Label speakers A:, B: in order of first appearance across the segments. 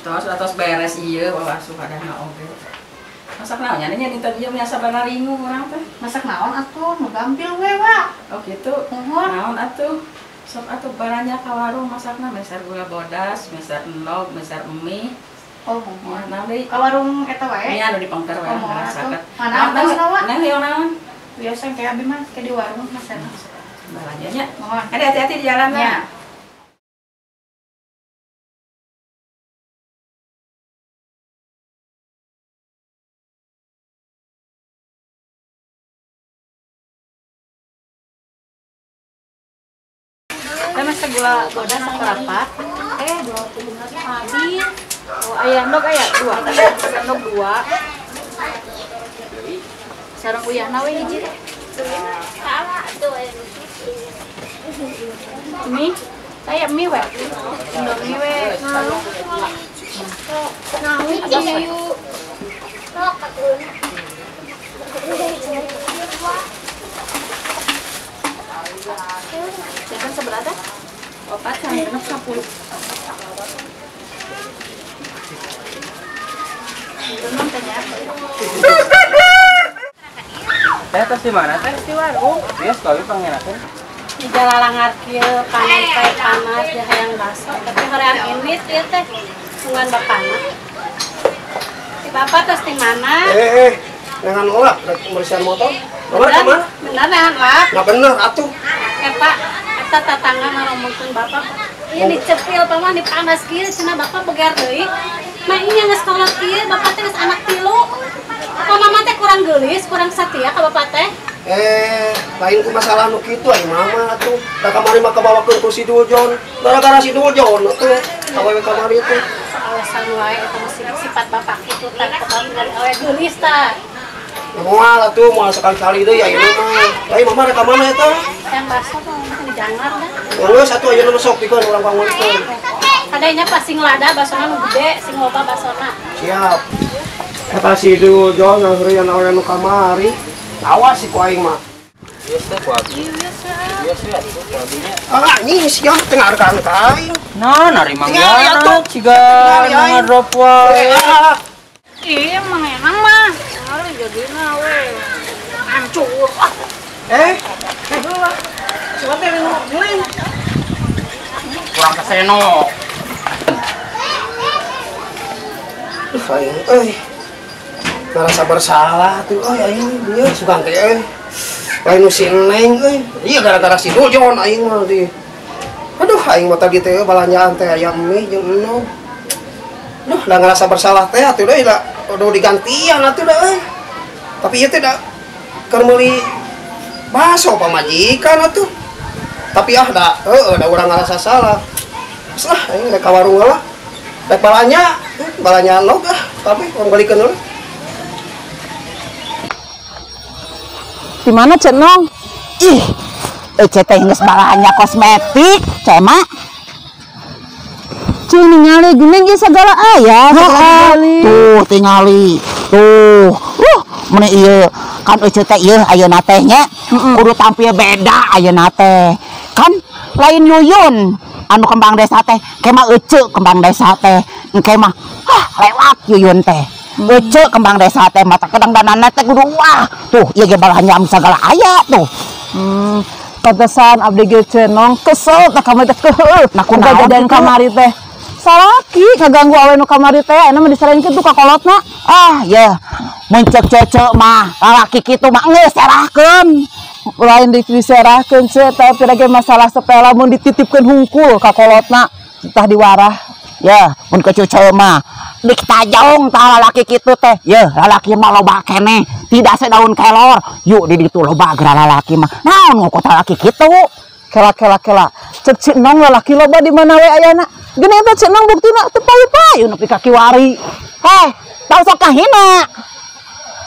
A: Tos atos beres ieu wawasuh adana oge. Masak naon nya nya dinten ieu biasa banaringu urang teh.
B: Masak naon atuh nu gampil we, Wak.
A: Oh kitu. Naon atuh? Sok atuh baranya ka warung masakna meser gula bodas, meser endog, meser mie.
B: Oh, muhun.
A: Naon deui?
B: Ka warung eta wae.
A: Nya anu di pengker wae ngarasakeun.
B: Mana atuh Wak?
A: Neng hayang naon?
B: Biasa kayak abi mah ke di warung masakna.
A: Balanja nya.
B: Muhun.
A: Hati-hati di jalan
B: nya.
C: Saya gula bodas saparapat. 20 habis. Oh, aya endog aya 2. Endog 2. Sareng uyahna we hiji. Mie, saya mie we. Endog mie we. Jangan sebelah teh.
A: 4 sampai 10.
D: Teh tos di mana teh? Di warung. Bias kali pangenakeun.
C: Di jalalangar kieu panas teh panas di hayang baso, tapi hoream ini ieu teh tungguan bapana. Si bapak tos di mana?
E: Dengan olak rek pembersihan motor. Bener,
C: bener dengan olak.
E: Nah bener atuh.
C: Pak, eta tatangga ngomongkeun bapak. Ieu dicepil paman dipanas kieu cenah bapak begar deui. Mah ieu geus kolot kieu, bapak teh geus anak 3. Apa mama teh kurang geulis, kurang setia ka bapak teh?
E: Lain ku masalah nu kitu ai mama atuh. Da kamari mah kabawakeun ku si Duljon. Gara-gara si Duljon atuh awewe kamari teh.
C: Alasan wae eta mah sifat bapak kitu tah kapan awe geulis tah.
E: Moal atuh moal sekali-kali deui ayeuna mah. Lain mama rek ka mana eta?
C: Yang baso mah dijangar dah.
E: Geus atuh ayeuna mah sok pikeun urang pangulikeun.
C: Kadanya pas sing lada basona nu gede, sing loba basona.
E: Siap. Eta si Duljon ngaheureun awewe nu kamari. Awas si ku aing mah.
D: Geus teh ku abi. Geus we atuh ku abinya.
E: Ah anjing sia teh ngarekan ka aing.
D: Nah, nari mang ya ciga ngadrop wae.
C: Ih, emang enak mah. Hari jadina we. Hancur.
E: Heula. Coba teh nu geuling.
D: Kurang keseno.
E: Aing euy. Ngerasa bersalah tuh euy aing ieu sugan teh euy. Lain nu si Neng euy. Ieu gara-gara si Duljon aing mah di. Aduh aing mah tadi teh balanjaan teh ayam mie jeung endog. Duh, da ngerasa bersalah teh atuh deui da udah digantian atuh da euy. Tapi ieu teh da keur meuli baso pamajikan atuh. Tapi ah da heueuh da urang ngerasa salah. Geus lah aing rek ka warung heula. Rek balanja, balanja endog ah, tapi urang balikeun heula.
F: Di mana Cek Nong?
G: Ih, Ece teh geus balanja kosmetik, Cema.
F: Cing ningali geuning ieu sagala aya, sagala
G: tuh tingali. Tuh. Mun ieu kan Ece teh ieu ayeuna teh nya kudu tampil beda ayeuna teh. Kan lain Yuyun anu kembang desa teh, ke mah Ece kembang desa teh. Engke mah lewat Yuyun teh. Ece kembang desa teh mata kedang danana teh kudu wah. Tuh ieu ge balanja sagala aya tuh.
F: Pantesan abdi ge Cenong kesel tah kamari teh keuheuh.
G: Nah kunaon
F: kejadian kamari teh. Salaki kaganggu awe nu kamari teh ayeuna mah diserahinkeun tuh ka kolotna.
G: Ah ya, mun ceuk cece mah lalaki kitu mah geus serahkeun.
F: Lain diserahkeun ce tapi lagi masalah sepela mun dititipkeun hungkul ka kolotna tah diwarah.
G: Ya, mun ke cucu mah diktajong tah lalaki kitu teh. Yeuh, lalaki mah loba keneh, tidak sedaun kelor. Yuk di ditu loba geura lalaki mah. Naon ngukut lalaki kitu?
F: Kela kela kela. Cek Cik Nong lalaki loba di mana we ayana? Geuning eta Cik Nong buktina teu payu-payu nepi ka kiwari.
G: Heh, tong sok kahina.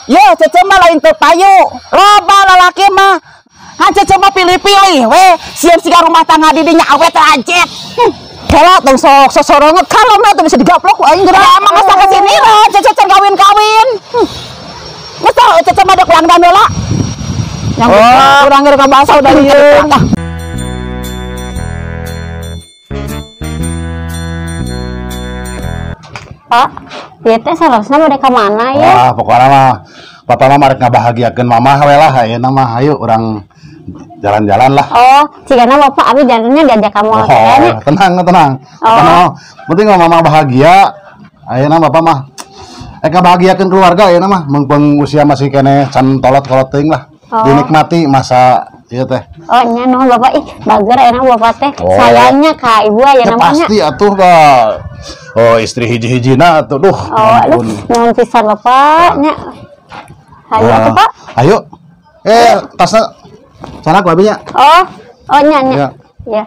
G: Yeuh, cece mah lain teu payu. Loba lalaki mah. Kan cece mah pilih-pilih we, sieun siga rumah tangga di dinya awet rajet.
F: Kela tong sok sosoronget kalem atuh bisa digaplok ku aing geura.
G: Ya emang geus ka sini lah, cece can kawin-kawin. Geus tah cece mah dek ulang heula.
F: Yang urang geura ka basa udah ieu.
C: Pak, ieu teh saleresna bade ka mana ya?
H: Wah, pokokna mah papa mah marek ngabahagiakeun mamah we lah ayeuna mah ayo urang jalan-jalan lah.
C: Oh, cigana bapak abi jalannya diajak kamu
H: oh, tenang, tenang. Oh. Penting mah mama bahagia. Ayeuna bapak mah ngabahagiakeun keluarga ayeuna mah mengpeng usia masih keneh can tolot-kolot teuing lah. Oh. Dinikmati masa ieu teh.
C: Oh, nya nuhun bapak ih, bager ayeuna bapak teh. Oh. Sayangnya ka ibu ayeuna mah nya.
H: Pasti atuh da. Oh, istri hiji-hijina atuh duh.
C: Oh, aduh, nuhun pisan bapak nya. Hayu atuh, Pak.
H: Ayo. Tasna sana ku abinya.
C: Oh, oh nya nya. Ya. Ya.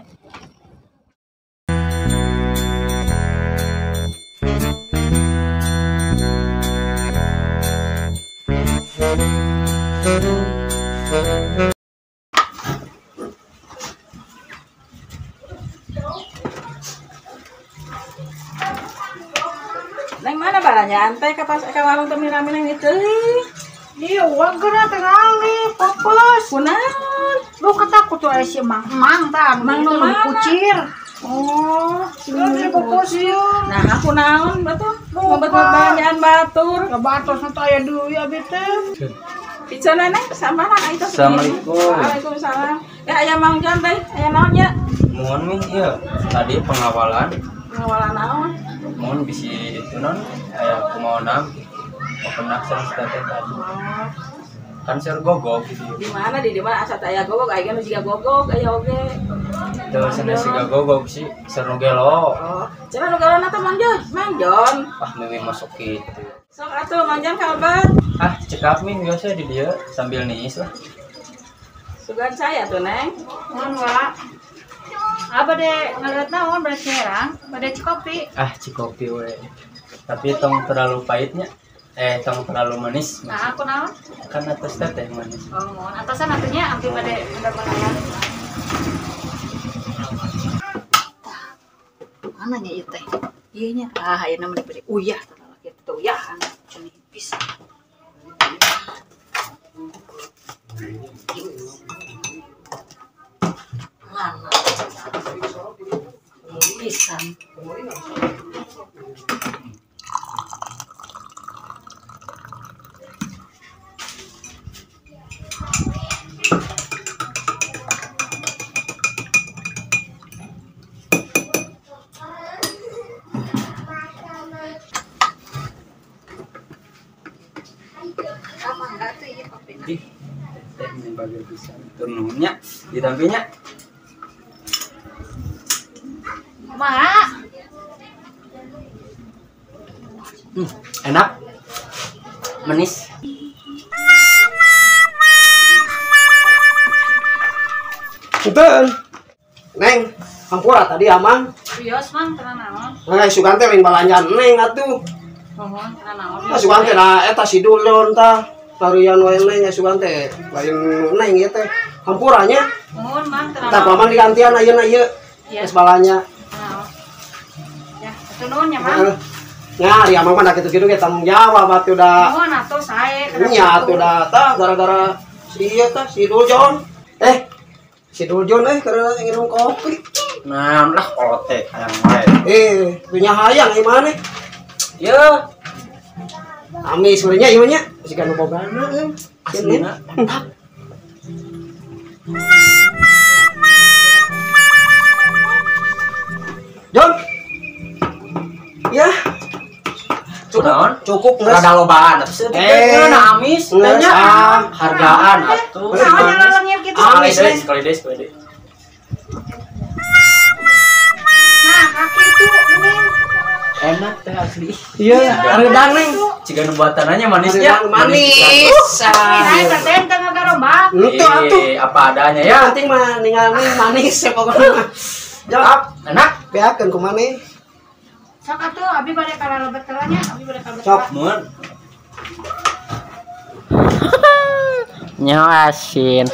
A: Neng mana baranya teh ka pas ka warung teh rame neng itu.
B: Iya, wageuna tingali popos.
A: Kunaon?
B: Lu kata kutu aya si Mang Mang tah,
A: Mang nu
B: mana? Kucir.
A: Oh,
B: si popos ieu.
A: Nah, aku naon batuh? Ngobat balanjaan batur.
B: Ka batur teh aya deui abi teh.
A: Picana neng samana itu.
D: Assalamualaikum.
A: Waalaikumsalam. Ya aya Mang Jon teh, aya naon nya?
D: Mohon mih ieu tadi pengawalan.
A: Pengawalan naon?
D: Mohon bisi itu non aya kumaha penak sareng teh tadi. Kan seur gogog gitu.
A: Di mana di mana asa teh aya gogog aya nu jiga gogog aya oge.
D: Teu sanes siga gogog sih, seur nu gelo.
A: Oh, cenah nu gelona teh Mang Jon, Mang Jon.
D: Ah mimi masuk kitu.
A: Sok atuh Mang Jon kalbat.
D: Ah, cekap mih biasa di dieu sambil niis lah.
A: Sugan saya tuh Neng.
B: Nuhun wa. Apa deh ngeliat naon bade herang, bade cikopi.
D: Ah, cikopi we. Tapi tong terlalu pahitnya. Tong terlalu manis.
B: Nah, aku naon?
D: Kan atas teh manis.
B: Oh, mohon. Atasan atunya ambil bade bener-bener. Mana nya ieu teh? Ieu nya. Ah, ayeuna mah diberi uyah teh lalaki teh uyahan. Cenah bisa. Mana? Pisan.
D: Ih, teh ini bagus pisan. Turun nuhunnya, ditampinya.
B: Kumaha?
D: Enak. Manis.
E: Punten. Neng, hampura tadi amang.
B: Wios Mang, tenang naon.
E: Nah, sugan teh lain balanjaan Neng atuh.
B: Mohon tenang naon.
E: Nah, sugan teh da eta si Dulon tah. Tarian wae Neng sugan teh lain Neng ieu teh. Hampura nya.
B: Mohon Mang, tenang.
E: Tah paman digantian ayeuna ieu. Geus balanja.
B: Ya, atuh nuhun nya Mang.
E: Nya, ari amang mah da kitu-kitu ge tanggung jawab atuh da.
B: Mohon atuh sae.
E: Nya atuh da tah gara-gara si ieu tah si Duljon. Si Duljon karena nginum kopi.
D: Nah, lah kolot teh hayang wae.
E: Punya hayang ieu maneh.
D: Yeuh.
E: Amis sebenarnya ieu nya siga nu bogana euy.
D: Aslina mantap.
E: Jon. Ya.
D: Cukup,
E: cukup geus.
D: Rada lobaan atuh seutik teh na amis teh nya. Hargaan atuh.
E: Amis
D: sekali deui, sekali deui.
B: Nah, kaki itu geuning.
D: Enak teh asli.
E: Iya, hareudang Neng.
D: Ciga nu buatananya manisnya.
E: Manis.
B: Ini teh teh ngagarombak.
E: Henteu atuh.
D: Apa adanya ya.
E: Penting mah ninggal Neng manis ya pokoknya.
D: Jawab, enak.
E: Beakeun ku maneh.
B: Sok atuh abi bade ka lalebet heula nya, abi bade ka
E: Sok
D: mun. Nyawa asin.